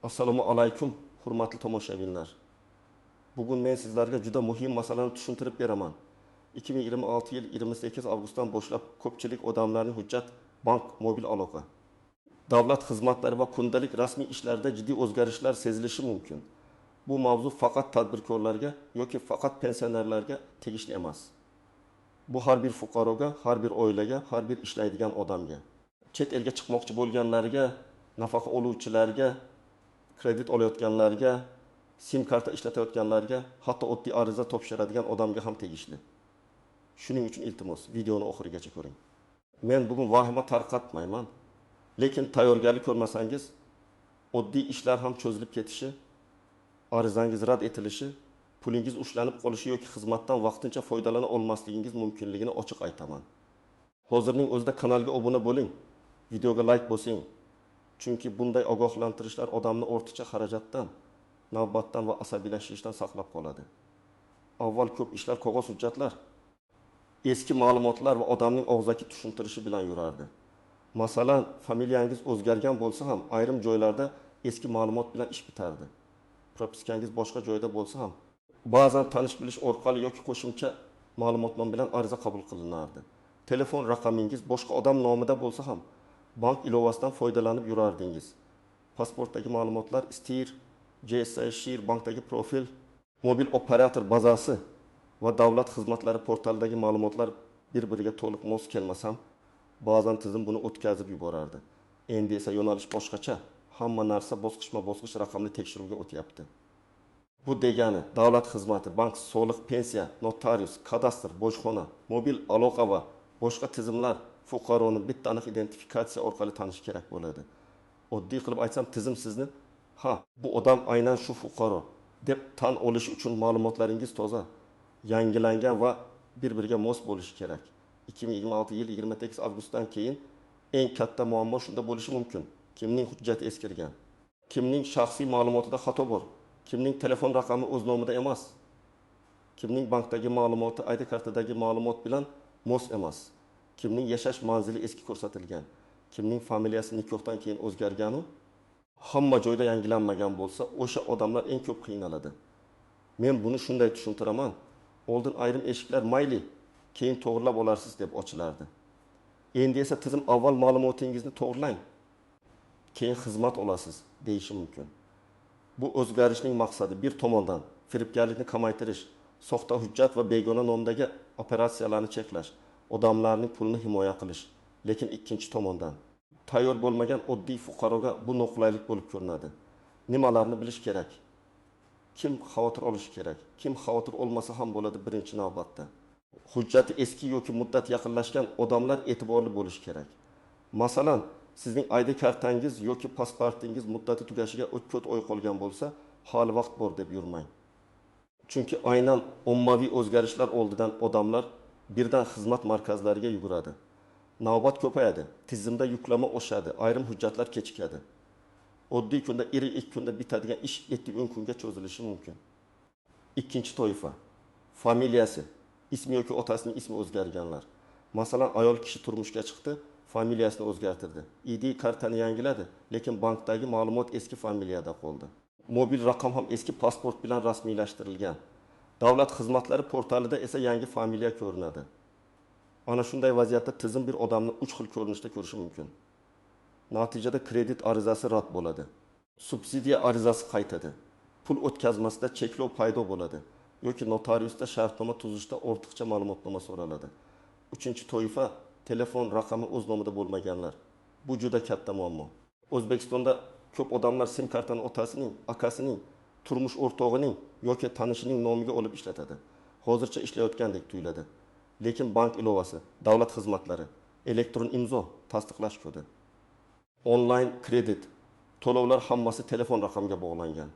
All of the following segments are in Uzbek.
Assalomu alaykum, hurmatli tomoshabinlar. Bugun men sizlarga juda muhim masalani tushuntirib beraman. 2026 yil 28 avgustdan boshlab ko'pchilik odamlarning hujjat, bank, mobil aloqa, davlat xizmatlari va kundalik rasmiy ishlarda jiddiy o'zgarishlar sezilishi mumkin. Bu mavzu faqat tadbirkorlarga yoki faqat pensionerlarga tegishli emas. Bu har bir fuqaroga, har bir oilaga, har bir ishlaydigan odamga. Chet elga chiqmoqchi bo'lganlarga, nafaqa oluvchilarga, kredit olayotganlarga, sim karta ishlatayotganlarga, hatto oddiy ariza topshiradigan odamga ham tegishli. Shuning uchun iltimos, videoni oxirigacha ko'ring. Men bugun vahima tarqatmayman, lekin tayyorgarlik ko'rmasangiz, oddiy ishlar ham cho'zilib ketishi, arizangiz rad etilishi, pulingiz ushlanib qolishi yoki xizmatdan vaqtincha foydalana olmasligingiz mumkinligini ochiq aytaman. Hozirning o'zida kanalga obuna bo'ling, videoga like bosing. Chunki bunday ogohlantirishlar odamni ortiqcha xarajatdan, navbatdan va asabiylashishdan saqlab qoladi. Avval ko'p ishlar qog'oz hujjatlar, eski ma'lumotlar va odamning og'zaki tushuntirishi bilan yurardi. Masalan, familiyangiz o'zgargan bo'lsa ham ayrim joylarda eski ma'lumot bilan ish bitardi. Propiskangiz boshqa joyda bo'lsa ham ba'zan tanish bilish orqali yoki qo'shimcha ma'lumotnoma bilan ariza qabul qilinardi. Telefon raqamingiz boshqa odam nomida bo'lsa ham bank ilovasidan foydalanib yurardingiz. Pasportdagi ma'lumotlar, STIR, JSA, SHIR, bankdagi profil, mobil operator bazasi va davlat xizmatlari portalidagi ma'lumotlar bir-biriga to'liq mos kelmasa ham ba'zan tizim buni o'tkazib yuborardi. Endi esa yo'nalish boshqacha, hamma narsa bosqichma-bosqich raqamli tekshiruvga o'tyapti. Bu degani davlat xizmati, bank, soliq, pensiya, notarius, kadastr, bojxona, mobil aloqa va boshqa tizimlar fuqaroni bitta aniq identifikatsiya orqali tanish kerak bo'ladi. Oddiy qilib aytsam, tizim sizni, ha, bu odam aynan shu fuqaro deb tan olish uchun ma'lumotlaringiz toza, yangilangan va bir-biriga mos bo'lishi kerak. 2026 yil 28 avgustdan keyin eng katta muammo shunda bo'lishi mumkin. Kimning hujjati eskirgan, kimning shaxsiy ma'lumotida xato bor, kimning telefon raqami o'z nomida emas, kimning bankdagi ma'lumoti ID kartadagi ma'lumot bilan mos emas, kimning yashash manzili eski ko'rsatilgan, kimning familiyasi nikohdan keyin o'zgarganu hamma joyda yangilanmagan bo'lsa, o'sha odamlar eng ko'p qiynaladi. Men buni shunday tushuntiraman. Oldin ayrim eshiklar mayli, keyin to'g'rilab olarsiz deb ochilardi. Endi esa tizim avval ma'lumotingizni to'g'rilang, keyin xizmat olasiz deyishi mumkin. Bu o'zgarishning maqsadi bir tomondan firibgarlikni kamaytirish, soxta hujjat va begona nomdagi operatsiyalarni cheklash, odamlarning pulini himoya qilish, lekin ikkinchi tomondan tayyor bo'lmagan oddiy fuqaroga bu noqulaylik bo'lib ko'rinadi. Nimalarni bilish kerak? Kim xavotir olishi kerak? Kim xavotir olmasa ham bo'ladi birinchi navbatda. Hujjati eski yoki muddat yaqinlashgan odamlar e'tiborli bo'lishi kerak. Masalan, sizning ID kartangiz yoki pasportingiz muddati tugashiga 3-4 oy qolgan bo'lsa, hali vaqt bor deb yurmang. Chunki aynan ommaviy o'zgarishlar oldidan odamlar birdan xizmat markazlariga yuguradi. Navbat ko'payadi, tizimda yuklama oshadi, ayrim hujjatlar kechikadi. Oddiy kunda 1-2 kunda bitadigan ish 7-10 kunga cho'zilishi mumkin. Ikkinchi toifa, familiyasi, ismi yoki otasining ismi o'zgarganlar. Masalan, ayol kishi turmushga chiqdi, familiyasini o'zgartirdi. ID kartani yangiladi, lekin bankdagi ma'lumot eski familiyada qoldi. Mobil raqam ham eski pasport bilan rasmiylashtirilgan. Davlat xizmatlari portalida esa yangi familiya ko'rinadi. Ana shunday vaziyatda tizim bir odamni 3 xil ko'rinishda ko'rishi mumkin. Natijada kredit arizasi rad bo'ladi. Subsidiya arizasi qaytadi. Pul o'tkazmasida cheklov paydo bo'ladi yoki notariusda shartnoma tuzishda ortiqcha ma'lumotnoma so'raladi. Uchinchi toifa, telefon raqami o'z nomida bo'lmaganlar. Bu juda katta muammo. O'zbekistonda ko'p odamlar sim kartani otasining, akasining, turmush o'rtog'ining yoki tanishining nomiga olib ishlatadi. Hozircha ishlayotgandek tuyuladi. Lekin bank ilovasi, davlat xizmatlari, elektron imzo, tasdiqlash kodi, onlayn kredit, to'lovlar hammasi telefon raqamiga bog'langan.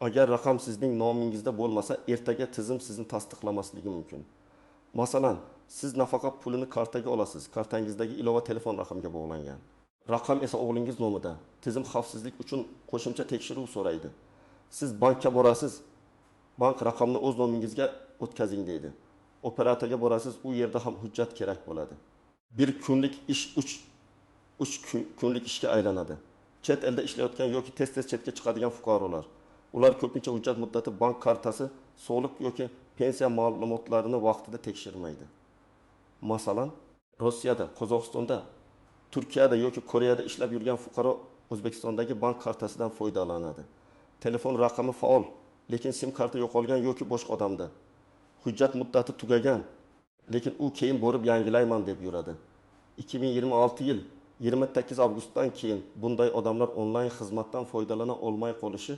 Agar raqam sizning nomingizda bo'lmasa, ertaga tizim sizni tasdiqlamasligi mumkin. Masalan, siz nafaqa pulini kartaga olasiz, kartangizdagi ilova telefon raqamiga bog'langan. Raqam esa o'g'lingiz nomida. Tizim xavfsizlik uchun qo'shimcha tekshiruv so'raydi. Siz bankka borasiz, bank raqamni o'z nomingizga o'tkazing deydi. Operatorga borasiz, u yerda ham hujjat kerak bo'ladi. Bir kunlik ish 3 kunlik ishga aylanadi. Chet elda ishlayotgan yoki tez-tez chetga chiqadigan fuqarolar. Ular ko'pincha hujjat muddati, bank kartasi, soliq yoki pensiya ma'lumotlarini vaqtida tekshirmaydi. Masalan, Rossiyada, Qozog'istonda, Turkiyada yoki Koreyada ishlab yurgan fuqaro O'zbekistondagi bank kartasidan foydalanadi. Telefon raqami faol, lekin sim karta yo'qolgan yoki boshqa odamda. Hujjat muddati tugagan, lekin u keyin borib yangilayman deb yuradi. 2026 yil 28 avgustdan keyin bunday odamlar onlayn xizmatdan foydalana olmay qolishi,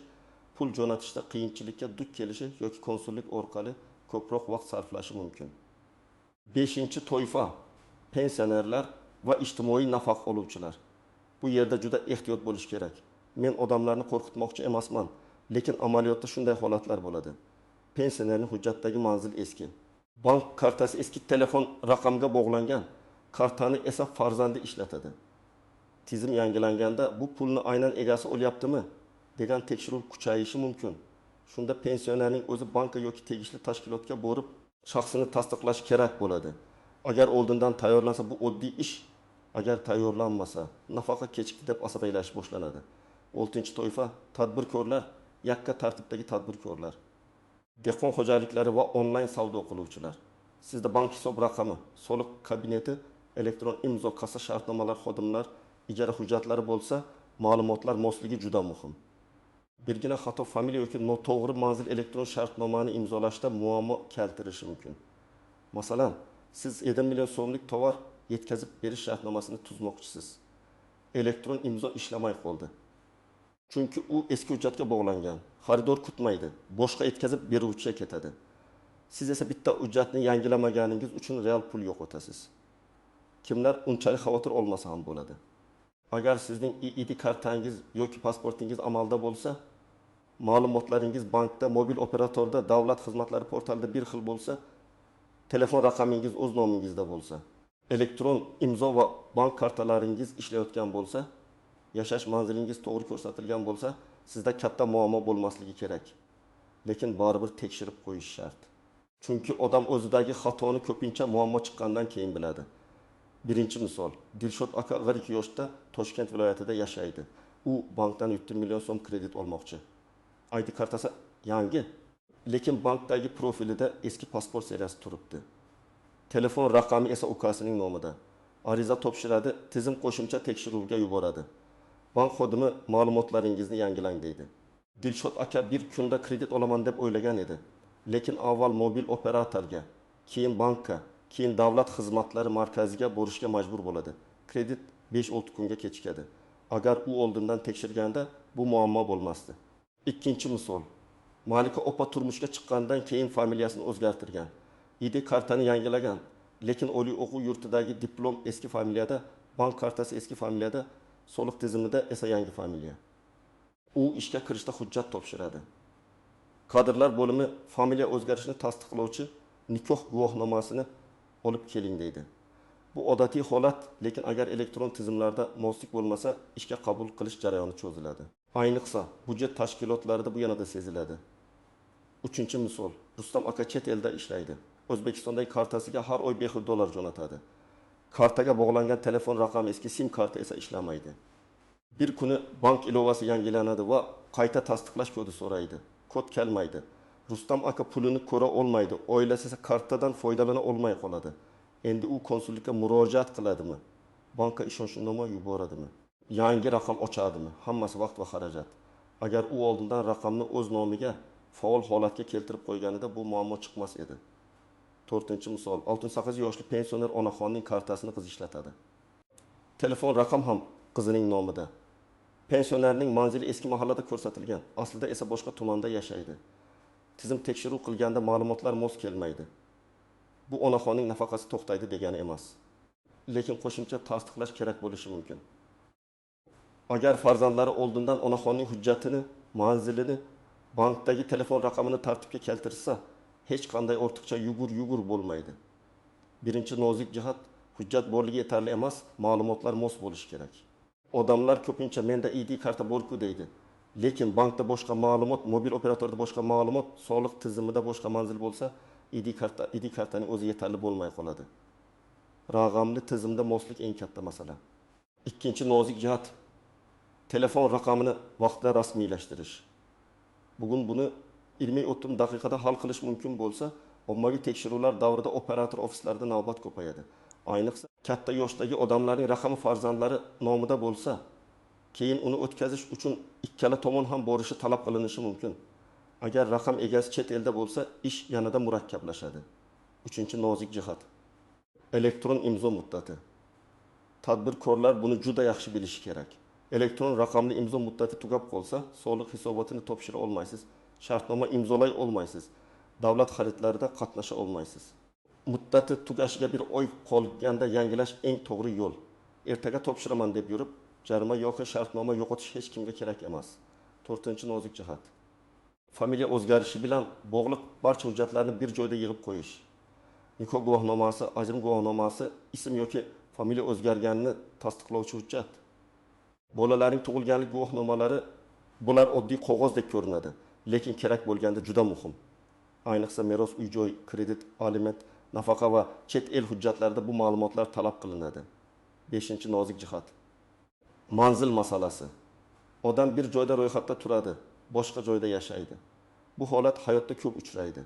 pul jo'natishda qiyinchilikka duch kelishi yoki konsullik orqali ko'proq vaqt sarflashi mumkin. Beshinchi toifa pensionerlar va ijtimoiy nafaqa oluvchilar. Bu yerda juda ehtiyot bo'lish kerak. Men odamlarni qo'rqitmoqchi emasman, lekin amaliyotda shunday holatlar bo'ladi. Pensionerning hujjatdagi manzil eski. Bank kartasi eski telefon raqamga bog'langan, kartani esa farzandi ishlatadi. Tizim yangilanganda bu pulni aynan egasi olyaptimi degan tekshiruv kuchayishi mumkin. Shunda pensionerning o'zi bankka yoki tegishli tashkilotga borib shaxsini tasdiqlashi kerak bo'ladi. Agar oldindan tayyorlansa, bu oddiy ish, agar tayyorlanmasa, nafaqa kechikdi deb asabiylashish boshlanadi. Oltinchi toifa tadbirkorlar, yakka tartibdagi tadbirkorlar. Dehqon xo'jaliklari va onlayn savdo qiluvchilar. Sizda bank hisob raqami, soliq kabineti, elektron imzo, kassa shartnomalar, xodimlar, ijara hujjatlari bo'lsa, ma'lumotlar mosligi juda muhim. Birgina xato familiya yoki noto'g'ri manzil elektron shartnomani imzolashda muammo keltirishi mumkin. Masalan, siz 7 million so'mlik tovar yetkazib berish shartnomasini tuzmoqchisiz. Elektron imzo ishlamay qoldi. Chunki u eski hujjatga bog'langan. Xaridor kutmaydi, boshqa yetkazib beruvchiga ketadi. Siz esa bitta hujjatni yangilamaganingiz uchun real pul yo'qotasiz. Kimlar unchalik xavotir olmasa ham bo'ladi. Agar sizning ID kartangiz yoki pasportingiz amalda bo'lsa, ma'lumotlaringiz bankda, mobil operatorda, davlat xizmatlari portalida bir xil bo'lsa, telefon raqamingiz o'z nomingizda bo'lsa, elektron imzo va bank kartalaringiz ishlayotgan bo'lsa, yashash manzilingiz to'g'ri ko'rsatilgan bo'lsa, sizda katta muammo bo'lmasligi kerak. Lekin baribir tekshirib qo'yish shart. Chunki odam o'zidagi xatoni ko'pincha muammo chiqqandan keyin biladi. Birinchi misol, Dilshod aka 42 yoshda Toshkent viloyatida yashaydi. U bankdan 7 million so'm kredit olmoqchi. ID kartasi yangi, lekin bankdagi profilida eski pasport seriyasi turibdi. Telefon raqami esa ukasining nomida. Ariza topshiradi, tizim qo'shimcha tekshiruvga yuboradi. Bank xodimi ma'lumotlaringizni yangilang deydi. Dilshod aka bir kunda kredit olaman deb o'ylagan edi. Lekin avval mobil operatorga, keyin bankka, keyin davlat xizmatlari markaziga borishga majbur bo'ladi. Kredit 5-6 kunga kechikadi. Agar u oldindan tekshirganda bu muammo bo'lmasdi. Ikkinchi misol. Malika opa turmushga chiqqandan keyin familiyasini o'zgartirgan. ID kartani yangilagan, lekin oliy o'quv yurtidagi diplom eski familiyada, bank kartasi eski familiyada, soliq tizimida esa yangi familiya. U ishga kirishda hujjat topshiradi. Kadrlar bo'limi familiya o'zgarishini tasdiqlovchi nikoh guvohnomasini olib keling deydi. Bu odatiy holat, lekin agar elektron tizimlarda moslik bo'lmasa, ishga qabul qilish jarayoni cho'ziladi. Ayniqsa, budjet tashkilotlarida bu yanada seziladi. Uchinchi misol, Rustam aka chet elda ishlaydi. O'zbekistondagi kartasiga har oy bexil dollar jo'natadi. Kartaga bog'langan telefon raqami eski, sim karta esa ishlamaydi. Bir kuni bank ilovasi yangilanadi va qayta tasdiqlash kodi so'raydi. Kod kelmaydi. Rustam aka pulini ko'ra olmaydi. Oilasi esa kartadan foydalana olmay qoladi. Endi u konsullikka murojaat qiladimi? Bankka ishonchnoma yuboradimi? Yangi raqam ochadimi? Hammasi vaqt va xarajat. Agar u oldindan raqamni o'z nomiga faol holatga keltirib qo'yganida bu muammo chiqmas edi. To'rtinchi misol, 68 yoshli pensioner onaxonning kartasini qizi ishlatadi. Telefon raqam ham qizining nomida. Pensionerning manzili eski mahallada ko'rsatilgan, aslida esa boshqa tumanda yashaydi. Tizim tekshiruv qilganda ma'lumotlar mos kelmaydi. Bu onaxonning nafaqasi to'xtaydi degani emas. Lekin qo'shimcha tasdiqlash kerak bo'lishi mumkin. Agar farzandlari oldindan onaxonning hujjatini, manzilini, bankdagi telefon raqamini tartibga keltirsa, hech qanday ortiqcha yugur-yugur bo'lmaydi. Birinchi nozik jihat, hujjat borligi yetarli emas, ma'lumotlar mos bo'lishi kerak. Odamlar ko'pincha menda ID karta bor-ku deydi. Lekin bankda boshqa ma'lumot, mobil operatorda boshqa ma'lumot, soliq tizimida boshqa manzil bo'lsa, ID kartaning o'zi yetarli bo'lmay qoladi. Raqamli tizimda moslik eng katta masala. Ikkinchi nozik jihat, Telefon raqamini vaqtida rasmiylashtirish. Bugun buni 20-30 daqiqada hal qilish mumkin bo'lsa, ommaviy tekshiruvlar davrida operator ofislarida navbat ko'payadi. Ayniqsa katta yoshdagi odamlarning raqami farzandlari nomida bo'lsa, keyin uni o'tkazish uchun ikkala tomon ham borishi talab qilinishi mumkin. Agar raqam egasi chet elda bo'lsa, ish yanada murakkablashadi. Uchinchi nozik jihat. Elektron imzo muddati. Tadbirkorlar buni juda yaxshi bilishi kerak. Elektron raqamli imzo muddati tugab qolsa, soliq hisobotini topshira olmaysiz, shartnoma imzolay olmaysiz, davlat xaridlarida qatnasha olmaysiz. Muddati tugashiga bir oy qolganda yangilash eng to'g'ri yo'l. Ertaga topshiraman deb yurib, jarima yoki shartnoma yo'qotish hech kimga kerak emas. To'rtinchi nozik jihat. Familiya o'zgarishi bilan bog'liq barcha hujjatlarni bir joyda yig'ib qo'yish. Nikoh guvohnomasi, ajrim guvohnomasi, ism yoki familiya o'zgarganini tasdiqlovchi hujjat. Bolalarning tug'ilganlik guvohnomalari, bular oddiy qog'ozdek ko'rinadi, lekin kerak bo'lganda juda muhim. Ayniqsa meros, uy-joy, kredit, aliment, nafaqa va chet el hujjatlarida bu ma'lumotlar talab qilinadi. Beshinchi nozik jihat. Manzil masalasi. Odam bir joyda ro'yxatda turadi, boshqa joyda yashaydi. Bu holat hayotda ko'p uchraydi.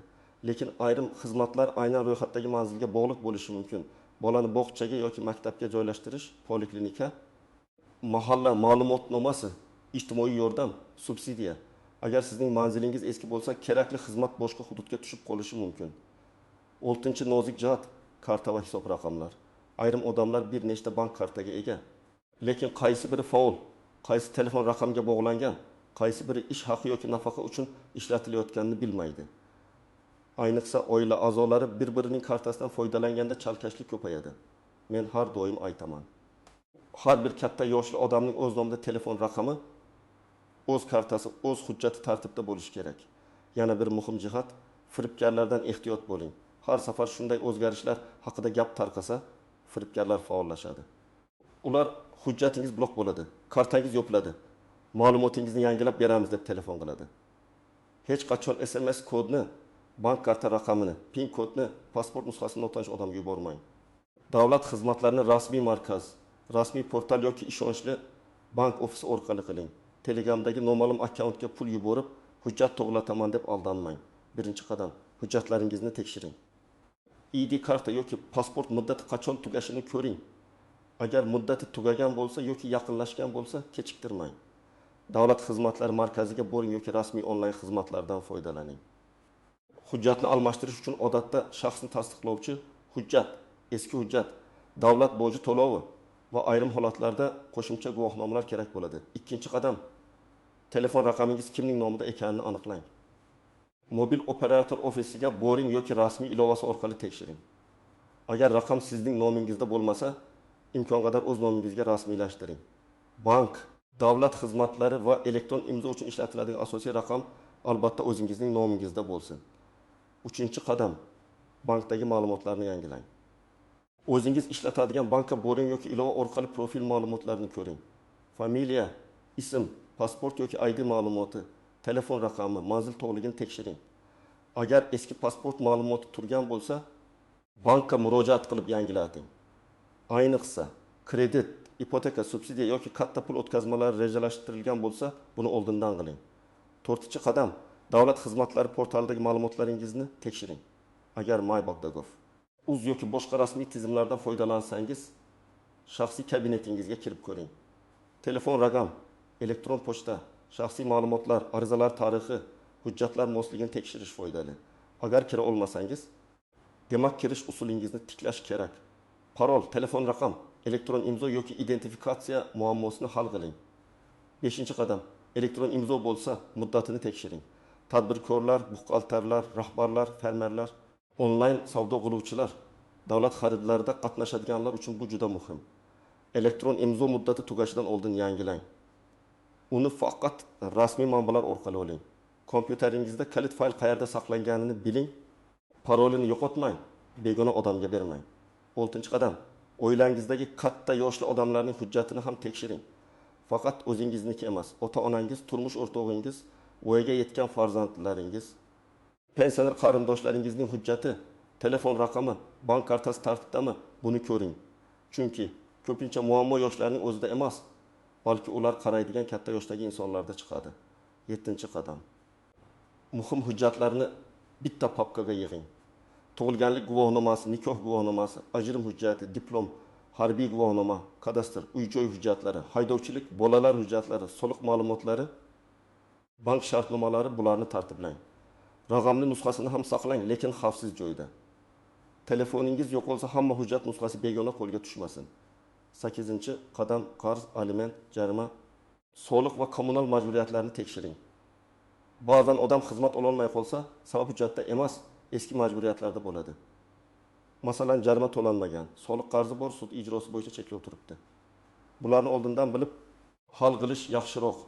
Lekin ayrim xizmatlar aynan ro'yxatdagi manzilga bog'liq bo'lishi mumkin. Bolani bog'chaga yoki maktabga joylashtirish, poliklinika, mahalla ma'lumotnomasi, ijtimoiy yordam, subsidiya. Agar sizning manzilingiz eski bo'lsa, kerakli xizmat boshqa hududga tushib qolishi mumkin. Oltinchi nozik jihat, karta va hisob raqamlar. Ayrim odamlar bir nechta bank kartaga ega. Lekin qaysi biri faol, qaysi telefon raqamga bog'langan, qaysi biri ish haqi yoki nafaqa uchun ishlatilayotganini bilmaydi. Ayniqsa oila a'zolari bir-birining kartasidan foydalanganda chalkashlik ko'payadi. Men har doim aytaman. Har bir katta yoshli odamning o'z nomida telefon raqami, o'z kartasi, o'z hujjati tartibda bo'lishi kerak. Yana bir muhim jihat, firibgarlardan ehtiyot bo'ling. Har safar shunday o'zgarishlar haqida gap tarqasa, firibgarlar faollashadi. Ular hujjatingiz blok bo'ladi, kartangiz yopiladi, ma'lumotingizni yangilab beramiz deb telefon qiladi. Hech qachon SMS kodni, bank karta raqamini, PIN kodni, pasport nusxasini notanish odamga yubormang. Davlat xizmatlarini rasmiy markaz, rasmiy portal yoki ishonchli bank ofisi orqali qiling. Telegramdagi noma'lum akkauntga pul yuborib, hujjat to'g'rilataman deb aldanmang. Birinchi qadam, hujjatlaringizni tekshiring. ID karta yoki pasport muddati qachon tugashini ko'ring. Agar muddati tugagan bo'lsa yoki yaqinlashgan bo'lsa, kechiktirmang. Davlat xizmatlari markaziga boring yoki rasmiy onlayn xizmatlardan foydalaning. Hujjatni almashtirish uchun odatda shaxsni tasdiqlovchi hujjat, eski hujjat, davlat boji to'lovi va ayrim holatlarda qo'shimcha guvohnomalar kerak bo'ladi. Ikkinchi qadam, telefon raqamingiz kimning nomida ekanini aniqlang. Mobil operator ofisiga boring yoki rasmiy ilovasi orqali tekshiring. Agar raqam sizning nomingizda bo'lmasa, imkon qadar o'z nomingizga rasmiylashtiring. Bank, davlat xizmatlari va elektron imzo uchun ishlatiladigan asosiy raqam albatta o'zingizning nomingizda bo'lsin. Uchinchi qadam, bankdagi ma'lumotlarni yangilang. O'zingiz ishlatadigan bankka boring yoki ilova orqali profil ma'lumotlarini ko'ring. Familiya, ism, pasport yoki ID ma'lumoti, telefon raqami, manzil to'g'riligini tekshiring. Agar eski pasport ma'lumoti turgan bo'lsa, bankka murojaat qilib yangilating. Ayniqsa kredit, ipoteka, subsidiya yoki katta pul o'tkazmalari rejalashtirilgan bo'lsa, buni oldindan qiling. To'rtinchi qadam, davlat xizmatlari portalidagi ma'lumotlaringizni tekshiring. Agar MyBank.gov, uz yoki boshqa rasmiy tizimlardan foydalansangiz, shaxsiy kabinetingizga kirib ko'ring. Telefon raqam, elektron pochta, shaxsiy ma'lumotlar, arizalar tarixi, hujjatlar mosligini tekshirish foydali. Agar kira olmasangiz, demak kirish usulingizni tiklash kerak. Parol, telefon raqam, elektron imzo yoki identifikatsiya muammosini hal qiling. Beshinchi qadam, elektron imzo bo'lsa, muddatini tekshiring. Tadbirkorlar, buxgalterlar, rahbarlar, fermerlar, onlayn savdo qiluvchilar, davlat xaridlarida qatnashadiganlar uchun bu juda muhim. Elektron imzo muddati tugashidan oldin yangilang. Uni faqat rasmiy manbalar orqali oling. Kompyuteringizda kalit fayl qayerda saqlanganini biling. Parolini yo'qotmang, begona odamga bermang. Oltinchi qadam, oilangizdagi katta yoshli odamlarning hujjatini ham tekshiring. Faqat o'zingizniki emas, ota-onangiz, turmush o'rtog'ingiz, voyaga yetgan farzandlaringiz, pensioner qarindoshlaringizning hujjati, telefon raqami, bank kartasi tartibdami, buni ko'ring. Chunki ko'pincha muammo yoshlarning o'zida emas, balki ular qaraydigan katta yoshdagi insonlarda chiqadi. Yettinchi qadam. Muhim hujjatlarni bitta papkaga yig'ing. Tug'ilganlik guvohnomasi, nikoh guvohnomasi, ajrim hujjati, diplom, harbiy guvohnoma, kadastr, uy-joy hujjatlari, haydovchilik, bolalar hujjatlari, soliq ma'lumotlari, bank shartnomalari, bularni tartiblang. Raqamli nusxasini ham saqlang, lekin xavfsiz joyda. Telefoningiz yo'qolsa, hamma hujjat nusxasi begona qo'lga tushmasin. Sakkizinchi qadam: qarz, aliment, jarima, soliq va kommunal majburiyatlarni tekshiring. Ba'zan odam xizmat ololmay qolsa, sabab hujjatda emas, eski majburiyatlarda bo'ladi. Masalan, jarima to'lanmagan, soliq qarzi bor, sud ijrosi bo'yicha cheklov turibdi. Bularni oldindan bilib hal qilish yaxshiroq.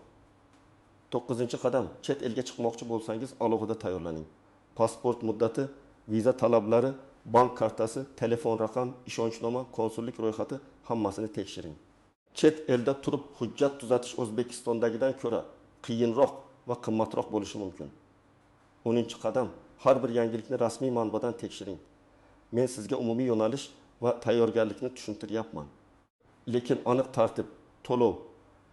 To'qqizinchi qadam: chet elga chiqmoqchi bo'lsangiz, alohida tayyorlaning. Pasport muddati, viza talablari, bank kartasi, telefon raqam, ishonchnoma, konsullik ro'yxati, hammasini tekshiring. Chet elda turib hujjat tuzatish O'zbekistondagidan ko'ra qiyinroq va qimmatroq bo'lishi mumkin. 10-qadam: har bir yangilikni rasmiy manbadan tekshiring. Men sizga umumiy yo'nalish va tayyorgarlikni tushuntiryapman. Lekin aniq tartib, to'lov,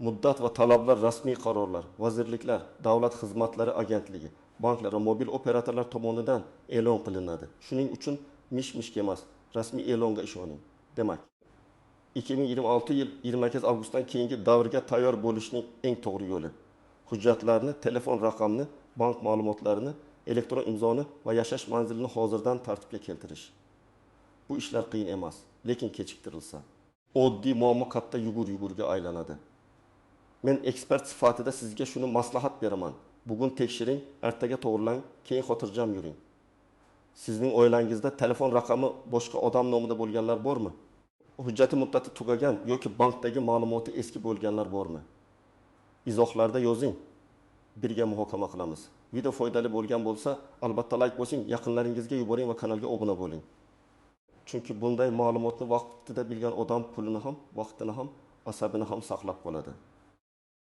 muddat va talablar rasmiy qarorlar, vazirliklar, davlat xizmatlari agentligi, banklar va mobil operatorlar tomonidan e'lon qilinadi. Shuning uchun mish-mishga emas, rasmiy e'longa ishoning. Demak, 2026 yil 28 avgustdan keyingi davrga tayyor bo'lishning eng to'g'ri yo'li: hujjatlarni, telefon raqamni, bank ma'lumotlarini, elektron imzoni va yashash manzilini hozirdan tartibga keltirish. Bu ishlar qiyin emas, lekin kechiktirilsa, oddiy muammo katta yugur-yugurga aylanadi. Men ekspert sifatida sizga shuni maslahat beraman. Bugun tekshiring, ertaga to'g'rilang, keyin xotirjam yuring. Sizning oilangizda telefon raqami boshqa odam nomida bo'lganlar bormi? Hujjati muddati tugagan yoki bankdagi ma'lumoti eski bo'lganlar bormi? Izohlarda yozing. Birga muhokama qilamiz. Video foydali bo'lgan bo'lsa, albatta like bosing, yaqinlaringizga yuboring va kanalga obuna bo'ling. Chunki bunday ma'lumotni vaqtida bilgan odam pulini ham, vaqtini ham, asabini ham saqlab qoladi.